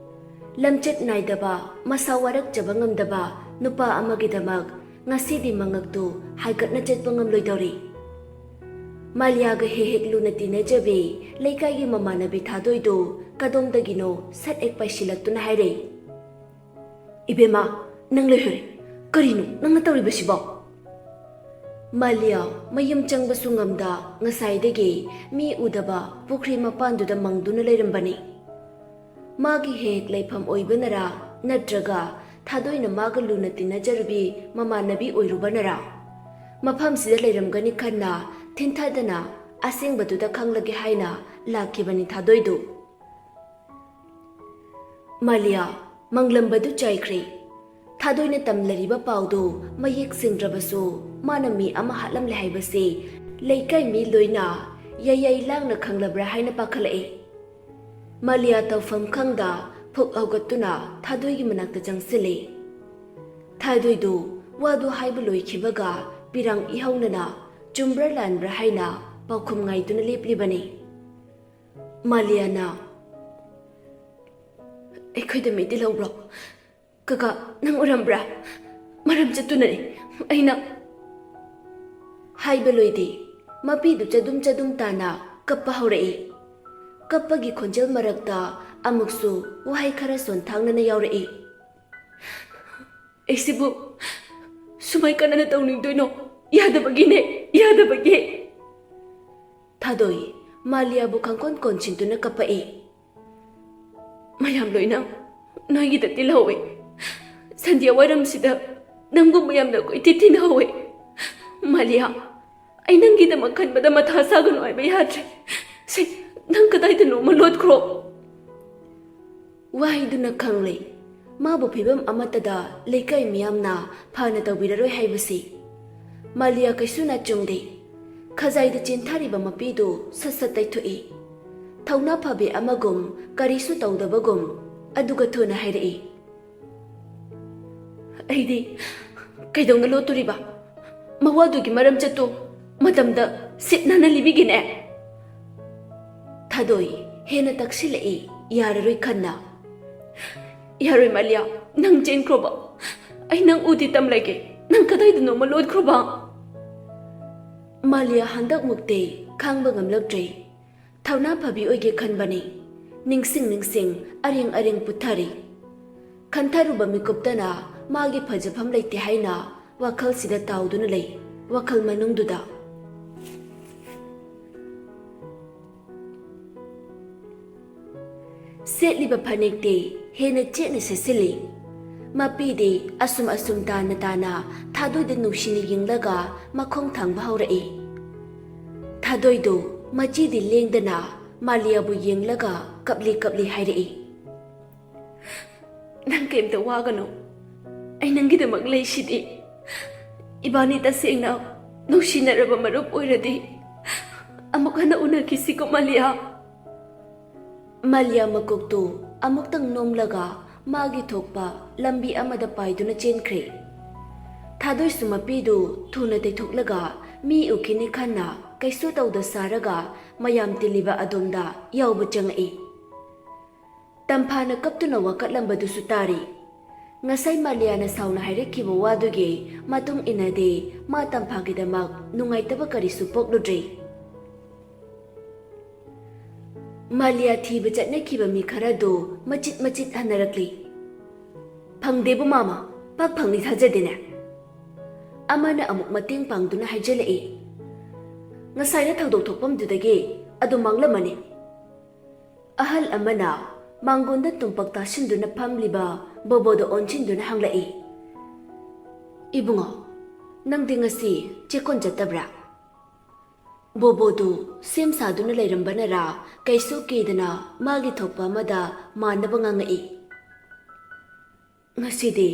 ꯂꯝꯆꯠ ꯅꯥꯏꯗꯕ, ꯃꯁꯥ ꯋꯥꯔꯛꯆꯕ ꯉꯝꯗꯕ ꯅꯨꯄꯥ ꯑꯃꯒꯤꯗꯃꯛ ꯉꯁꯤꯗꯤ ꯃꯉꯛꯇꯨ ꯍꯥꯏꯒꯠꯅ ꯆꯠꯄ ꯉꯝꯂꯣꯏꯗꯧꯔꯤ꯫ ꯃꯥꯂꯤꯌꯥꯒ ꯍꯦꯛ ꯍꯦꯛ ꯂꯨꯅ ꯇꯤꯟꯅꯖꯕꯤ ꯂꯩꯀꯥꯏꯒꯤ ꯃꯃꯥꯟꯅꯕꯤ ꯊꯥꯗꯣꯏꯗꯨ ꯀꯗꯣꯝꯗꯒꯤꯅꯣ ꯁꯠ ꯍꯦꯛ ꯄꯥꯏꯁꯤꯜꯂꯛꯇꯨꯅ ꯍꯥꯏꯔꯛꯏ, ꯏꯕꯦꯝꯃ, ꯅꯪ ꯂꯩꯍꯧꯔꯦ꯫ ꯀꯔꯤꯅꯣ ꯅꯪꯅ ꯇꯧꯔꯤꯕꯁꯤꯕꯣ? ꯃꯥꯂꯤꯌꯥ ꯃꯌꯨꯝ ꯆꯪꯕꯁꯨ ꯉꯝꯗ ꯉꯁꯥꯏꯗꯒꯤ ꯃꯤ ꯎꯗꯕ ꯄꯨꯈ꯭ꯔꯤ ꯃꯄꯥꯟꯗꯨꯗ ꯃꯪꯗꯨꯅ ꯂꯩꯔꯝꯕꯅꯤ꯫ ꯃꯥꯒꯤ ꯍꯦꯛ ꯂꯩꯐꯝ ꯑꯣꯏꯕꯅꯔꯥ, ꯅꯠꯇ꯭ꯔꯒ ꯊꯥꯗꯣꯏꯅ ꯃꯥꯒ ꯂꯨꯅ ꯇꯤꯟꯅꯖꯔꯨꯕꯤ ꯃꯃꯥꯟꯅꯕꯤ ꯑꯣꯏꯔꯨꯕꯅꯔꯥ, ꯃꯐꯝꯁꯤꯗ ꯂꯩꯔꯝꯒꯅꯤ ꯈꯟꯅ ꯊꯤꯟꯊꯗꯅ ꯑꯁꯦꯡꯕꯗꯨꯗ ꯈꯪꯂꯒꯦ ꯍꯥꯏꯅ ꯂꯥꯛꯈꯤꯕꯅꯤ ꯊꯥꯗꯣꯏꯗꯨ꯫ ꯃꯥꯂꯤꯌꯥ ꯃꯪꯂꯝꯕꯗꯨ ꯆꯥꯏꯈ꯭ꯔꯦ꯫ ꯊꯥꯗꯣꯏꯅ ꯇꯝꯂꯔꯤꯕ ꯄꯥꯎꯗꯨ ꯃꯌꯦꯛ ꯁꯦꯡꯗ꯭ꯔꯕꯁꯨ, ꯃꯥꯅ ꯃꯤ ꯑꯃ ꯍꯥꯠꯂꯝꯂꯦ ꯍꯥꯏꯕꯁꯤ ꯂꯩꯀꯥꯏ ꯃꯤ ꯂꯣꯏꯅ ꯌꯥꯏꯌꯥꯏ ꯂꯥꯡꯅ ꯈꯪꯂꯕ꯭ꯔꯥ ꯍꯥꯏꯅ ꯄꯥꯈꯠꯂꯛꯏ꯫ ꯃꯥꯂꯤꯌꯥ ꯇꯧꯐꯝ ꯈꯪꯗ ꯐꯨꯛ ꯍꯧꯒꯠꯇꯨꯅ ꯊꯥꯗꯣꯏꯒꯤ ꯃꯅꯥꯛꯇ ꯆꯪꯁꯤꯜꯂꯤ꯫ ꯊꯥꯗꯣꯏꯗꯨ ꯋꯥꯗꯨ ꯍꯥꯏꯕ ꯂꯣꯏꯈꯤꯕꯒ ꯄꯤꯔꯥꯡ ꯏꯍꯧꯅꯅ ꯆꯨꯝꯕ꯭ꯔꯥ ꯂꯥꯟꯕ꯭ꯔꯥ ꯍꯥꯏꯅ ꯄꯥꯎꯈꯨꯝ ꯉꯥꯏꯗꯨꯅ ꯂꯦꯞꯂꯤꯕꯅꯤ꯫ ꯃꯥꯂꯤꯌꯥꯅ, "ꯑꯩꯈꯣꯏꯗ ꯃꯤ ꯇꯤꯜꯍꯧꯕ꯭ꯔꯣ? ꯀꯀꯥ, ꯅꯪ ꯎꯔꯝꯕ꯭ꯔꯥ? ꯃꯔꯝ ꯆꯠꯇꯨꯅꯅꯤ ꯑꯩꯅ" ꯍꯥꯏꯕ ꯂꯣꯏꯗꯦ, ꯃꯄꯤꯗꯨ ꯆꯗꯨꯝ ꯆꯗꯨꯝ ꯇꯥꯅ ꯀꯞꯄ ꯍꯧꯔꯛꯏ꯫ ꯀꯞꯄꯒꯤ ꯈꯣꯟꯖꯦꯜ ꯃꯔꯛꯇ ꯑꯃꯨꯛꯁꯨ ꯋꯥꯍꯩ ꯈꯔ ꯁꯣꯟꯊꯥꯡꯅꯅ ꯌꯥꯎꯔꯛꯏ꯫ "ꯑꯩꯁꯤꯕꯨ ꯁꯨꯃꯥꯏ ꯀꯟꯅꯅ ꯇꯧꯅꯤꯡꯗꯣꯏꯅꯣ? ꯌꯥꯗꯕꯒꯤꯅꯦ, ꯌꯥꯗꯕꯒꯤ!" ꯊꯥꯗꯣꯏ ꯃꯥꯂꯤꯌꯥꯕꯨ ꯈꯪꯀꯣꯟ ꯀꯣꯟꯁꯤꯟꯗꯨꯅ ꯀꯞꯄꯛꯏ꯫ "ꯃꯌꯥꯝ ꯂꯣꯏꯅ ꯅꯣꯏꯒꯤꯗ ꯇꯤꯜꯍꯧꯋꯦ꯫ ꯁꯟꯙ꯭ꯌꯥ ꯋꯥꯏꯔꯝꯁꯤꯗ ꯅꯪꯕꯨ ꯃꯌꯥꯝꯅ ꯀꯣꯏꯊꯤ ꯊꯤꯅꯍꯧꯋꯦ꯫ ꯃꯥꯂꯤꯌꯥ, ꯑꯩ ꯅꯪꯒꯤꯗꯃꯛ ꯈꯟꯕꯗ ꯃꯊꯥ ꯁꯥꯒꯅꯨ ꯍꯥꯏꯕ ꯌꯥꯗ꯭ꯔꯦ꯫ ꯁꯦ, ꯅꯪ ꯀꯗꯥꯏꯗꯅꯣ ꯑꯃ ꯂꯣꯠꯈ꯭ꯔꯣ꯫" ꯋꯥꯍꯩꯗꯨꯅ ꯈꯪꯂꯦ, ꯃꯥꯕꯨ ꯐꯤꯕꯝ ꯑꯃꯠꯇꯗ ꯂꯩꯀꯥꯏ ꯃꯤꯌꯥꯝꯅ ꯐꯅ ꯇꯧꯕꯤꯔꯔꯣꯏ ꯍꯥꯏꯕꯁꯤ꯫ ꯃꯥꯂꯤꯌꯥ ꯀꯩꯁꯨ ꯅꯥꯆꯨꯡꯗꯦ꯫ ꯈꯖꯥꯏꯗ ꯆꯦꯟꯊꯔꯤꯕ ꯃꯄꯤꯗꯨ ꯁꯠ ꯁꯠ ꯇꯩꯊꯣꯛꯏ꯫ ꯊꯧꯅꯥ ꯐꯕꯤ ꯑꯃꯒꯨꯝ, ꯀꯔꯤꯁꯨ ꯇꯧꯗꯕꯒꯨꯝ, ꯑꯗꯨꯒ ꯊꯨꯅ ꯍꯥꯏꯔꯛꯏ, "ꯑꯩꯗꯤ ꯀꯩꯗꯧꯅ ꯂꯣꯠꯇꯣꯔꯤꯕ? ꯃꯋꯥꯗꯨꯒꯤ ꯃꯔꯝ ꯆꯠꯇꯨ ꯃꯇꯝꯗ ꯁꯤꯠ ꯅꯥꯟꯅ ꯂꯤꯕꯤꯒꯦꯅꯦ꯫" ꯊꯥꯗꯣꯏ ꯍꯦꯟꯅ ꯇꯛꯁꯤꯜꯂꯛꯏ, ꯌꯥꯔꯔꯣꯏ ꯈꯟꯅ꯫ "ꯌꯥꯔꯣꯏ ꯃꯥꯂꯤꯌꯥ, ꯅꯪ ꯆꯦꯟꯈ꯭ꯔꯣꯕ꯫ ꯑꯩ ꯅꯪ ꯎꯗꯤ ꯇꯝꯂꯒꯦ, ꯅꯪ ꯀꯗꯥꯏꯗꯅꯣꯃ ꯂꯣꯠꯈ꯭ꯔꯣꯕ꯫" ꯃꯥꯂꯤꯌꯥ ꯍꯟꯗꯛꯃꯨꯛꯇꯤ ꯈꯥꯡꯕ ꯉꯝꯂꯛꯇ꯭ꯔꯦ꯫ ꯊꯧꯅꯥ ꯐꯕꯤ ꯑꯣꯏꯒꯦ ꯈꯟꯕꯅꯤ꯫ ꯅꯤꯡꯁꯤꯡ ꯅꯤꯡꯁꯤꯡ ꯑꯔꯦꯡ ꯑꯔꯦꯡ ꯄꯨꯊꯔꯤ꯫ ꯈꯟꯊꯔꯨꯕ ꯃꯤꯀꯨꯞꯇꯅ ꯃꯥꯒꯤ ꯐꯖꯐꯝ ꯂꯩꯇꯦ ꯍꯥꯏꯅ ꯋꯥꯈꯜꯁꯤꯗ ꯇꯥꯎꯗꯨꯅ ꯂꯩ꯫ ꯋꯥꯈꯜ ꯃꯅꯨꯡꯗꯨꯗ ꯁꯦꯠꯂꯤꯕ ꯐꯅꯦꯛꯇꯤ ꯍꯦꯟꯅ ꯆꯦꯠꯅ ꯁꯦꯠꯆꯤꯜꯂꯤ꯫ ꯃꯄꯤꯗꯤ ꯑꯁꯨꯝ ꯑꯁꯨꯝ ꯇꯥꯅ ꯇꯥꯅ ꯊꯥꯗꯣꯏꯗ ꯅꯨꯡꯁꯤꯅ ꯌꯦꯡꯂꯒ ꯃꯈꯣꯡ ꯊꯥꯡꯕ ꯍꯧꯔꯛꯏ꯫ ꯊꯥꯗꯣꯏꯗꯨ ꯃꯆꯤꯗꯤ ꯂꯦꯡꯗꯅ ꯃꯥꯂꯤꯌꯥꯕꯨ ꯌꯦꯡꯂꯒ ꯀꯞꯂꯤ ꯀꯞꯂꯤ ꯍꯥꯏꯔꯛꯏ, "ꯅꯪ ꯀꯩꯝꯇ ꯋꯥꯒꯅꯨ, ꯑꯩ ꯅꯪꯒꯤꯗꯃꯛ ꯂꯩꯁꯤꯗꯤ꯫ ꯏꯕꯥꯅꯤ ꯇꯁꯦꯡꯅ ꯅꯨꯡꯁꯤꯅꯔꯕ ꯃꯔꯨꯞ ꯑꯣꯏꯔꯗꯤ ꯑꯃꯨꯛ ꯍꯟꯅ ꯎꯅꯈꯤꯁꯤꯀꯣ ꯃꯥꯂꯤꯌꯥ꯫" ꯃꯥꯂꯤꯌꯥ ꯃꯀꯣꯛꯇꯨ ꯑꯃꯨꯛꯇꯪ ꯅꯣꯝꯂꯒ ꯃꯥꯒꯤ ꯊꯣꯛꯄ ꯂꯝꯕꯤ ꯑꯃꯗ ꯄꯥꯏꯗꯨꯅ ꯆꯦꯟꯈ꯭ꯔꯦ꯫ ꯊꯥꯗꯣꯏꯁꯨ ꯃꯄꯤꯗꯨ ꯊꯨꯅ ꯇꯩꯊꯣꯛꯂꯒ ꯃꯤ ꯎꯈꯤꯅꯤ ꯈꯟꯅ ꯀꯩꯁꯨ ꯇꯧꯗ ꯁꯥꯔꯒ ꯃꯌꯥꯝ ꯇꯤꯜꯂꯤꯕ ꯑꯗꯣꯝꯗ ꯌꯥꯎꯕ ꯆꯪꯉꯛꯏ꯫ ꯇꯝꯐꯥꯅ ꯀꯞꯇꯨꯅ ꯋꯥꯀꯠꯂꯝꯕꯗꯨꯁꯨ ꯇꯥꯔꯤ꯫ ꯉꯁꯥꯏ ꯃꯥꯂꯤꯌꯥꯅ ꯁꯥꯎꯅ ꯍꯥꯏꯔꯛꯈꯤꯕ ꯋꯥꯗꯨꯒꯤ ꯃꯇꯨꯡ ꯏꯟꯅꯗꯤ ꯃꯥ ꯇꯝꯐꯥꯒꯤꯗꯃꯛ ꯅꯨꯡꯉꯥꯏꯇꯕ ꯀꯔꯤꯁꯨ ꯄꯣꯛꯂꯨꯗ꯭ꯔꯤ꯫ ꯃꯥꯂꯤꯌꯥ ꯊꯤꯕ ꯆꯠꯅꯈꯤꯕ ꯃꯤ ꯈꯔꯗꯨ ꯃꯆꯤꯠ ꯃꯆꯤꯠ ꯍꯟꯅꯔꯛꯂꯤ꯫ "ꯐꯪꯗꯦꯕꯨ ꯃꯥꯃ, ꯄꯥꯛ ꯐꯪꯅꯤ ꯊꯥꯖꯗꯦꯅꯦ꯫" ꯑꯃꯅ ꯑꯃꯨꯛ ꯃꯇꯦꯡ ꯄꯥꯡꯗꯨꯅ ꯍꯥꯏꯖꯤꯜꯂꯛꯏ, "ꯉꯁꯥꯏꯅ ꯊꯧꯗꯣꯛ ꯊꯣꯛꯐꯝꯗꯨꯗꯒꯤ ꯑꯗꯨꯝ ꯃꯥꯡꯂꯝꯃꯅꯤ꯫" ꯑꯍꯜ ꯑꯃꯅ ꯃꯥꯡꯒꯣꯟꯗ ꯇꯨꯝꯄꯥꯛ ꯇꯥꯁꯤꯟꯗꯨꯅ ꯐꯝꯂꯤꯕ ꯕꯣꯕꯣꯗ ꯑꯣꯟꯁꯤꯟꯗꯨꯅ ꯍꯪꯂꯛꯏ, "ꯏꯕꯨꯡꯉꯣ, ꯅꯪꯗꯤ ꯉꯁꯤ ꯆꯦꯛꯀꯣꯟ ꯆꯠꯇꯕ꯭ꯔꯥ?" ꯕꯣꯕꯣꯗꯨ ꯁꯦꯝ ꯁꯥꯗꯨꯅ ꯂꯩꯔꯝꯕꯅꯔꯥ ꯀꯩꯁꯨ ꯀꯤꯗꯅ ꯃꯥꯒꯤ ꯊꯣꯛꯄ ꯑꯃꯗ ꯃꯥꯟꯅꯕ ꯉꯥꯡꯉꯛꯏ, "ꯉꯁꯤꯗꯤ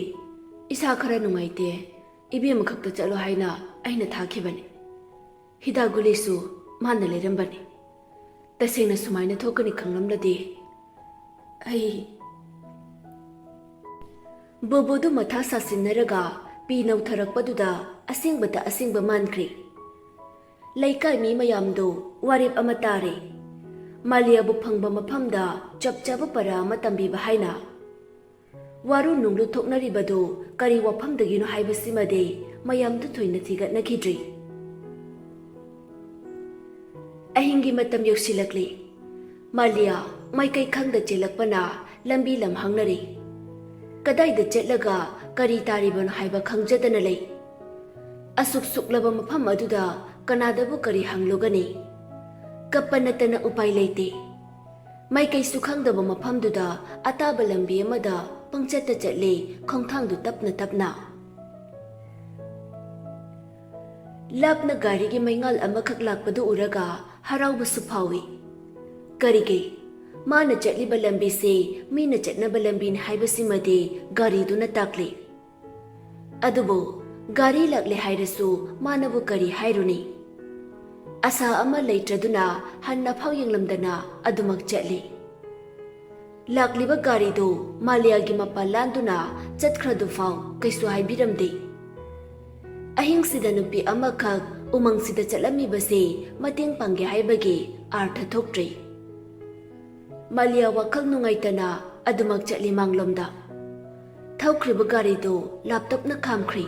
ꯏꯁꯥ ꯈꯔ ꯅꯨꯡꯉꯥꯏꯇꯦ, ꯏꯕꯦꯝꯃ ꯈꯛꯇ ꯆꯠꯂꯣ ꯍꯥꯏꯅ ꯑꯩꯅ ꯊꯥꯈꯤꯕꯅꯤ꯫ ꯍꯤꯗꯥꯛ ꯒꯨꯂꯤꯁꯨ ꯃꯥꯅ ꯂꯩꯔꯝꯕꯅꯤ꯫ ꯇꯁꯦꯡꯅ ꯁꯨꯃꯥꯏꯅ ꯊꯣꯛꯀꯅꯤ ꯈꯪꯂꯝꯂꯗꯤ ꯑꯩ..." ꯕꯣꯕꯣꯗꯨ ꯃꯊꯥ ꯁꯥꯁꯤꯟꯅꯔꯒ ꯄꯤ ꯅꯧꯊꯔꯛꯄꯗꯨꯗ ꯑꯁꯦꯡꯕꯇ ꯑꯁꯦꯡꯕ ꯃꯥꯟꯈ꯭ꯔꯦ꯫ ꯂꯩꯀꯥꯏ ꯃꯤ ꯃꯌꯥꯝꯗꯨ ꯋꯥꯔꯦꯞ ꯑꯃ ꯇꯥꯔꯦ꯫ ꯃꯥꯂꯤꯌꯥꯕꯨ ꯐꯪꯕ ꯃꯐꯝꯗ ꯆꯞ ꯆꯥꯕ ꯄꯔꯥ ꯑꯃ ꯇꯝꯕꯤꯕ ꯍꯥꯏꯅ꯫ ꯋꯥꯔꯨ ꯅꯨꯡꯂꯨ ꯊꯣꯛꯅꯔꯤꯕꯗꯨ ꯀꯔꯤ ꯋꯥꯐꯝꯗꯒꯤꯅꯣ ꯍꯥꯏꯕꯁꯤꯃꯗꯤ ꯃꯌꯥꯝꯗꯨ ꯊꯣꯏꯅ ꯊꯤꯒꯠꯅꯈꯤꯗ꯭ꯔꯤ꯫ ꯑꯍꯤꯡꯒꯤ ꯃꯇꯝ ꯌꯧꯁꯤꯜꯂꯛꯂꯤ꯫ ꯃꯥꯂꯤꯌꯥ ꯃꯥꯏꯀꯩ ꯈꯪꯗ ꯆꯦꯜꯂꯛꯄꯅ ꯂꯝꯕꯤ ꯂꯝ ꯍꯪꯅꯔꯤ꯫ ꯀꯗꯥꯏꯗ ꯆꯠꯂꯒ ꯀꯔꯤ ꯇꯥꯔꯤꯕꯅꯣ ꯍꯥꯏꯕ ꯈꯪꯖꯗꯅ ꯂꯩ꯫ ꯑꯁꯨꯛ ꯁꯨꯛꯂꯕ ꯃꯐꯝ ꯑꯗꯨꯗ ꯀꯅꯥꯗꯕꯨ ꯀꯔꯤ ꯍꯪꯂꯨꯒꯅꯤ? ꯀꯞꯄ ꯅꯠꯇꯅ ꯎꯄꯥꯏ ꯂꯩꯇꯦ꯫ ꯃꯥꯏꯀꯩꯁꯨ ꯈꯪꯗꯕ ꯃꯐꯝꯗꯨꯗ ꯑꯇꯥꯕ ꯂꯝꯕꯤ ꯑꯃꯗ ꯄꯪꯆꯠꯇ ꯆꯠꯂꯤ, ꯈꯣꯡꯊꯥꯡꯗꯨ ꯇꯞꯅ ꯇꯞꯅ꯫ ꯂꯥꯞꯅ ꯒꯥꯔꯤꯒꯤ ꯃꯩꯉꯥꯜ ꯑꯃꯈꯛ ꯂꯥꯛꯄꯗꯨ ꯎꯔꯒ ꯍꯔꯥꯎꯕꯁꯨ ꯐꯥꯎꯏ꯫ ꯀꯔꯤꯒꯤ? ꯃꯥꯅ ꯆꯠꯂꯤꯕ ꯂꯝꯕꯤꯁꯤ ꯃꯤꯅ ꯆꯠꯅꯕ ꯂꯝꯕꯤꯅꯤ ꯍꯥꯏꯕꯁꯤꯃꯗꯤ ꯒꯥꯔꯤꯗꯨꯅ ꯇꯥꯛꯂꯤ꯫ ꯑꯗꯨꯕꯨ ꯒꯥꯔꯤ ꯂꯥꯛꯂꯦ ꯍꯥꯏꯔꯁꯨ ꯃꯥꯅꯕꯨ ꯀꯔꯤ ꯍꯥꯏꯔꯨꯅꯤ? ꯑꯁꯥ ꯑꯃ ꯂꯩꯇ꯭ꯔꯗꯨꯅ ꯍꯟꯅ ꯐꯥꯎ ꯌꯦꯡꯂꯝꯗꯅ ꯑꯗꯨꯃꯛ ꯆꯠꯂꯤ꯫ ꯂꯥꯛꯂꯤꯕ ꯒꯥꯔꯤꯗꯨ ꯃꯥꯂꯤꯌꯥꯒꯤ ꯃꯄꯥ ꯂꯥꯟꯗꯨꯅ ꯆꯠꯈ꯭ꯔꯗꯨꯐꯥꯎ ꯀꯩꯁꯨ ꯍꯥꯏꯕꯤꯔꯝꯗꯦ꯫ ꯑꯍꯤꯡꯁꯤꯗ ꯅꯨꯄꯤ ꯑꯃꯈꯛ ꯎꯃꯪꯁꯤꯗ ꯆꯠꯂꯝꯃꯤꯕꯁꯤ ꯃꯇꯦꯡ ꯄꯥꯡꯒꯦ ꯍꯥꯏꯕꯒꯤ ꯑꯥꯔꯊ ꯊꯣꯛꯇ꯭ꯔꯤ꯫ ꯃꯥꯂꯤꯌꯥ ꯋꯥꯈꯜ ꯅꯨꯡꯉꯥꯏꯇꯅ ꯑꯗꯨꯃꯛ ꯆꯠꯂꯤ ꯃꯥꯡꯂꯣꯝꯗ꯫ ꯊꯧꯈ꯭ꯔꯤꯕ ꯒꯥꯔꯤꯗꯨ ꯂꯥꯞꯇꯛꯅ ꯈꯥꯝꯈ꯭ꯔꯤ꯫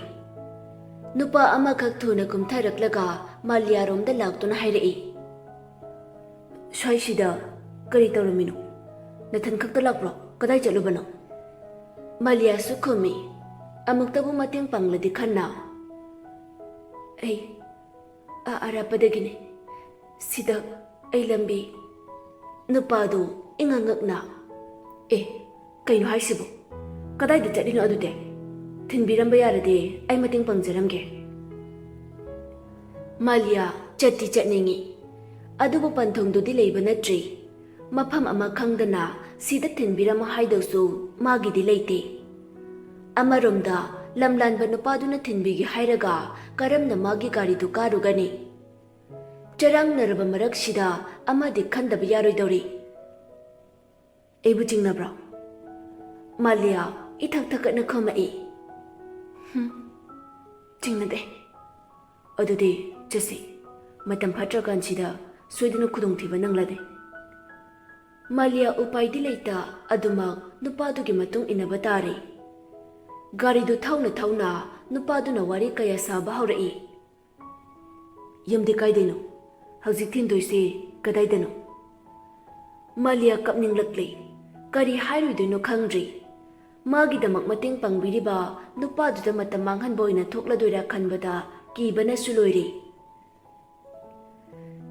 ꯅꯨꯄꯥ ꯑꯃꯈꯛ ꯊꯨꯅ ꯀꯨꯝꯊꯔꯛꯂꯒ ꯃꯥꯂꯤꯌꯥꯔꯣꯝꯗ ꯂꯥꯛꯇꯨꯅ ꯍꯥꯏꯔꯛꯏ, "ꯁ꯭ꯋꯥꯏꯁꯤꯗ ꯀꯔꯤ ꯇꯧꯔꯝꯃꯤꯅꯣ? ꯅꯊꯟ ꯈꯛꯇ ꯂꯥꯛꯄ꯭ꯔꯣ? ꯀꯗꯥꯏ ꯆꯠꯂꯨꯕꯅꯣ?" ꯃꯥꯂꯤꯌꯥꯁꯨ ꯈꯨꯝꯃꯤ, "ꯑꯃꯨꯛꯇꯕꯨ ꯃꯇꯦꯡ ꯄꯥꯡꯂꯗꯤ ꯈꯟꯅ꯫ ꯑꯩ ꯑꯥ ꯑꯔꯥꯞꯄꯗꯒꯤꯅꯤ꯫ ꯁꯤꯗ ꯑꯩ ꯂꯝꯕꯤ꯫" ꯅꯨꯄꯥꯗꯨ ꯏꯉꯛ ꯉꯛꯅ, "ꯑꯦ, ꯀꯩꯅꯣ ꯍꯥꯏꯁꯤꯕꯣ? ꯀꯗꯥꯏꯗ ꯆꯠꯂꯤꯅꯣ ꯑꯗꯨꯗꯤ? ꯊꯤꯟꯕꯤꯔꯝꯕ ꯌꯥꯔꯗꯤ ꯑꯩ ꯃꯇꯦꯡ ꯄꯥꯡꯖꯔꯝꯒꯦ꯫" ꯃꯥꯂꯤꯌꯥ ꯆꯠꯇꯤ ꯆꯠꯅꯤꯡꯏ, ꯑꯗꯨꯕꯨ ꯄꯟꯊꯨꯡꯗꯨꯗꯤ ꯂꯩꯕ ꯅꯠꯇ꯭ꯔꯤ꯫ ꯃꯐꯝ ꯑꯃ ꯈꯪꯗꯅ ꯁꯤꯗ ꯊꯤꯟꯕꯤꯔꯝꯃꯣ ꯍꯥꯏꯗꯧꯁꯨ ꯃꯥꯒꯤꯗꯤ ꯂꯩꯇꯦ꯫ ꯑꯃꯔꯣꯝꯗ ꯂꯝꯂꯥꯟꯕ ꯅꯨꯄꯥꯗꯨꯅ ꯊꯤꯟꯕꯤꯒꯦ ꯍꯥꯏꯔꯒ ꯀꯔꯝꯅ ꯃꯥꯒꯤ ꯒꯥꯔꯤꯗꯨ ꯀꯥꯔꯨꯒꯅꯤ? ꯆꯔꯥꯡꯅꯔꯕ ꯃꯔꯛꯁꯤꯗ ꯑꯃꯗꯤ ꯈꯟꯗꯕ ꯌꯥꯔꯣꯏꯗꯧꯔꯤ꯫ "ꯑꯩꯕꯨ ꯆꯤꯡꯅꯕ꯭ꯔꯣ?" ꯃꯥꯂꯤꯌꯥ ꯏꯊꯛ ꯊꯛꯀꯠꯅ ꯈꯨꯝꯃꯛꯏ꯫ "ꯍꯨꯝ, ꯆꯤꯡꯅꯗꯦ꯫ ꯑꯗꯨꯗꯤ ꯆꯠꯁꯤ꯫ ꯃꯇꯝ ꯐꯠꯇ꯭ꯔꯀꯥꯟꯁꯤꯗ ꯁꯣꯏꯗꯅ ꯈꯨꯗꯣꯡꯊꯤꯕ ꯅꯪꯂꯅꯤ꯫" ꯃꯥꯂꯤꯌꯥ ꯎꯄꯥꯏꯗꯤ ꯂꯩꯇ ꯑꯗꯨꯃꯛ ꯅꯨꯄꯥꯗꯨꯒꯤ ꯃꯇꯨꯡ ꯏꯟꯅꯕ ꯇꯥꯔꯦ꯫ ꯒꯥꯔꯤꯗꯨ ꯊꯧꯅ ꯊꯧꯅ ꯅꯨꯄꯥꯗꯨꯅ ꯋꯥꯔꯤ ꯀꯌꯥ ꯁꯥꯕ ꯍꯧꯔꯛꯏ꯫ "ꯌꯨꯝꯗꯤ ꯀꯥꯏꯗꯩꯅꯣ? ꯍꯧꯖꯤꯛ ꯊꯤꯟꯗꯣꯏꯁꯦ ꯀꯗꯥꯏꯗꯅꯣ?" ꯃꯥꯂꯤꯌꯥ ꯀꯞꯅꯤꯡꯂꯛꯂꯦ꯫ ꯀꯔꯤ ꯍꯥꯏꯔꯨꯗꯣꯏꯅꯣ ꯈꯪꯗ꯭ꯔꯦ꯫ ꯃꯥꯒꯤꯗꯃꯛ ꯃꯇꯦꯡ ꯄꯥꯡꯕꯤꯔꯤꯕ ꯅꯨꯄꯥꯗꯨꯗ ꯃꯇꯝ ꯃꯥꯡꯍꯟꯕ ꯑꯣꯏꯅ ꯊꯣꯛꯂꯗꯣꯏꯔꯥ ꯈꯟꯕꯗ ꯀꯤꯕꯅꯁꯨ ꯂꯣꯏꯔꯦ꯫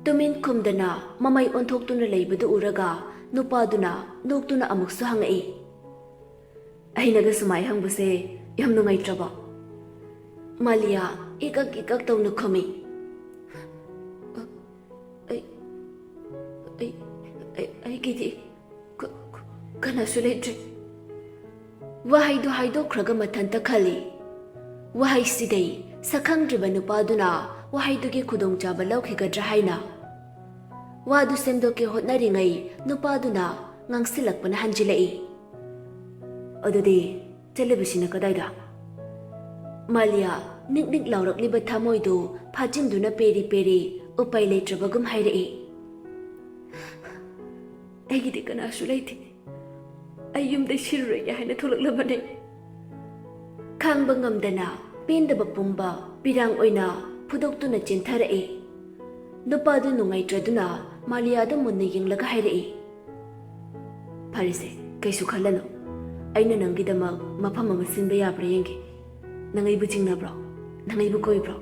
ꯇꯨꯃꯤꯟ ꯈꯨꯝꯗꯅ ꯃꯃꯩ ꯑꯣꯟꯊꯣꯛꯇꯨꯅ ꯂꯩꯕꯗꯨ ꯎꯔꯒ ꯅꯨꯄꯥꯗꯨꯅ ꯅꯣꯛꯇꯨꯅ ꯑꯃꯨꯛꯁꯨ ꯍꯪꯉꯛꯏ, "ꯑꯩꯅꯒ ꯁꯨꯃꯥꯏ ꯍꯪꯕꯁꯦ ꯌꯥꯝ ꯅꯨꯡꯉꯥꯏꯇ꯭ꯔꯕꯣ?" ꯃꯥꯂꯤꯌꯥ ꯏꯀꯛ ꯏꯀꯛ ꯇꯧꯅ ꯈꯨꯝꯃꯤ, "ꯑꯩ, ꯑꯩ, ꯑꯩ, ꯑꯩꯒꯤꯗꯤ ꯀ-, ꯀ-, ꯀꯅꯥꯁꯨ ꯂꯩꯇ꯭ꯔꯦ꯫" ꯋꯥꯍꯩꯗꯨ ꯍꯥꯏꯗꯣꯛꯈ꯭ꯔꯒ ꯃꯊꯟꯇ ꯈꯜꯂꯤ꯫ ꯋꯥꯍꯩꯁꯤꯗꯩ ꯁꯛꯈꯪꯗ꯭ꯔꯤꯕ ꯅꯨꯄꯥꯗꯨꯅ ꯋꯥꯍꯩꯗꯨꯒꯤ ꯈꯨꯗꯣꯡꯆꯥꯕ ꯂꯧꯈꯤꯒꯗ꯭ꯔꯥ ꯍꯥꯏꯅ꯫ ꯋꯥꯗꯨ ꯁꯦꯝꯗꯣꯛꯀꯦ ꯍꯣꯠꯅꯔꯤꯉꯩ ꯅꯨꯄꯥꯗꯨꯅ ꯉꯥꯡꯁꯤꯜꯂꯛꯄꯅ ꯍꯟꯖꯤꯜꯂꯛꯏ, "ꯑꯗꯨꯗꯤ ꯆꯠꯂꯤꯕꯁꯤꯅ ꯀꯗꯥꯏꯗ?" ꯃꯥꯂꯤꯌꯥ ꯅꯤꯛ ꯅꯤꯛ ꯂꯥꯎꯔꯛꯂꯤꯕ ꯊꯃꯣꯏꯗꯨ ꯐꯥꯖꯤꯟꯗꯨꯅ ꯄꯦꯔꯤ ꯄꯦꯔꯤ ꯎꯄꯥꯏ ꯂꯩꯇ꯭ꯔꯕꯒꯨꯝ ꯍꯥꯏꯔꯛꯏ, "ꯑꯩꯒꯤꯗꯤ ꯀꯅꯥꯁꯨ ꯂꯩꯇꯦ꯫ ꯑꯩ ꯌꯨꯝꯗ ꯁꯤꯔꯨꯔꯒꯦ ꯍꯥꯏꯅ ꯊꯣꯛꯂꯛꯂꯕꯅꯦ꯫" ꯈꯥꯡꯕ ꯉꯝꯗꯅ ꯄꯦꯟꯗꯕ ꯄꯨꯝꯕ ꯄꯤꯔꯥꯡ ꯑꯣꯏꯅ ꯐꯨꯗꯣꯛꯇꯨꯅ ꯆꯦꯟꯊꯔꯛꯏ꯫ ꯅꯨꯄꯥꯗꯨ ꯅꯨꯡꯉꯥꯏꯇ꯭ꯔꯗꯨꯅ ꯃꯥꯂꯤꯌꯥꯗ ꯃꯨꯟꯅ ꯌꯦꯡꯂꯒ ꯍꯥꯏꯔꯛꯏ, "ꯐꯔꯦꯁꯦ, ꯀꯩꯁꯨ ꯈꯜꯂꯅꯨ꯫ ꯑꯩꯅ ꯅꯪꯒꯤꯗꯃꯛ ꯃꯐꯝ ꯑꯃ ꯁꯤꯟꯕ ꯌꯥꯕ꯭ꯔꯥ ꯌꯦꯡꯒꯦ꯫ ꯅꯪ ꯑꯩꯕꯨ ꯆꯤꯡꯅꯕ꯭ꯔꯣ? ꯅꯪ ꯑꯩꯕꯨ ꯀꯣꯏꯕ꯭ꯔꯣ?"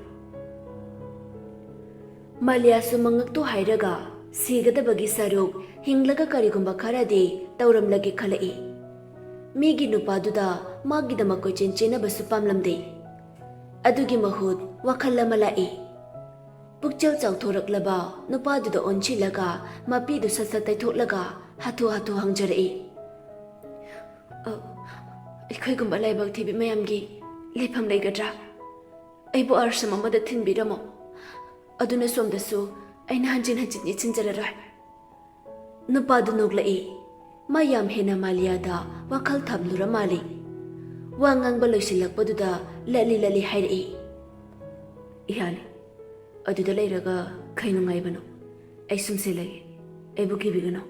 ꯃꯥꯂꯤꯌꯥꯁꯨ ꯃꯉꯛꯇꯨ ꯍꯥꯏꯔꯒ ꯁꯤꯒꯗꯕꯒꯤ ꯁꯔꯨꯛ ꯍꯤꯡꯂꯒ ꯀꯔꯤꯒꯨꯝꯕ ꯈꯔꯗꯤ ꯇꯧꯔꯝꯂꯒꯦ ꯈꯜꯂꯛꯏ꯫ ꯃꯤꯒꯤ ꯅꯨꯄꯥꯗꯨꯗ ꯃꯥꯒꯤꯗꯃꯛ ꯀꯣꯏꯆꯦꯟ ꯆꯦꯟꯅꯕꯁꯨ ꯄꯥꯝꯂꯝꯗꯦ꯫ ꯑꯗꯨꯒꯤ ꯃꯍꯨꯠ ꯋꯥꯈꯜ ꯑꯃ ꯂꯥꯛꯏ꯫ ꯄꯨꯛꯆꯦꯜ ꯆꯥꯎꯊꯣꯔꯛꯂꯕ ꯅꯨꯄꯥꯗꯨꯗ ꯑꯣꯟꯁꯤꯜꯂꯒ ꯃꯄꯤꯗꯨ ꯁꯠ ꯁꯠ ꯇꯩꯊꯣꯛꯂꯒ ꯍꯥꯊꯨ ꯍꯥꯊꯨ ꯍꯪꯖꯔꯛꯏ, "ꯑ, ꯑꯩꯈꯣꯏꯒꯨꯝꯕ ꯂꯥꯏꯕꯛ ꯊꯤꯕꯤ ꯃꯌꯥꯝꯒꯤ ꯂꯩꯐꯝ ꯂꯩꯒꯗ꯭ꯔꯥ? ꯑꯩꯕꯨ ꯑꯥꯁ꯭ꯔꯝ ꯑꯃꯗ ꯊꯤꯟꯕꯤꯔꯝꯃꯣ꯫ ꯑꯗꯨꯅ ꯁꯣꯝꯗꯁꯨ ꯑꯩꯅ ꯍꯟꯖꯤꯟ ꯍꯟꯖꯤꯟ ꯌꯦꯠꯁꯤꯟꯖꯔꯔꯣꯏ꯫" ꯅꯨꯄꯥꯗꯨ ꯅꯣꯛꯂꯛꯏ꯫ ꯃꯥ ꯌꯥꯝ ꯍꯦꯟꯅ ꯃꯥꯂꯤꯌꯥꯗ ꯋꯥꯈꯜ ꯊꯝꯂꯨꯔ ꯃꯥꯜꯂꯤ꯫ ꯋꯥ ꯉꯥꯡꯕ ꯂꯣꯏꯁꯤꯜꯂꯛꯄꯗꯨꯗ ꯂꯠꯂꯤ ꯂꯠꯂꯤ ꯍꯥꯏꯔꯛꯏ, "ꯏꯍꯥꯂꯤ, ꯑꯗꯨꯗ ꯂꯩꯔꯒ ꯀꯩ ꯅꯨꯡꯉꯥꯏꯕꯅꯣ? ꯑꯩ ꯁꯨꯝ ꯁꯤꯜꯂꯒꯦ꯫ ꯑꯩꯕꯨ ꯀꯤꯕꯤꯒꯅꯨ꯫"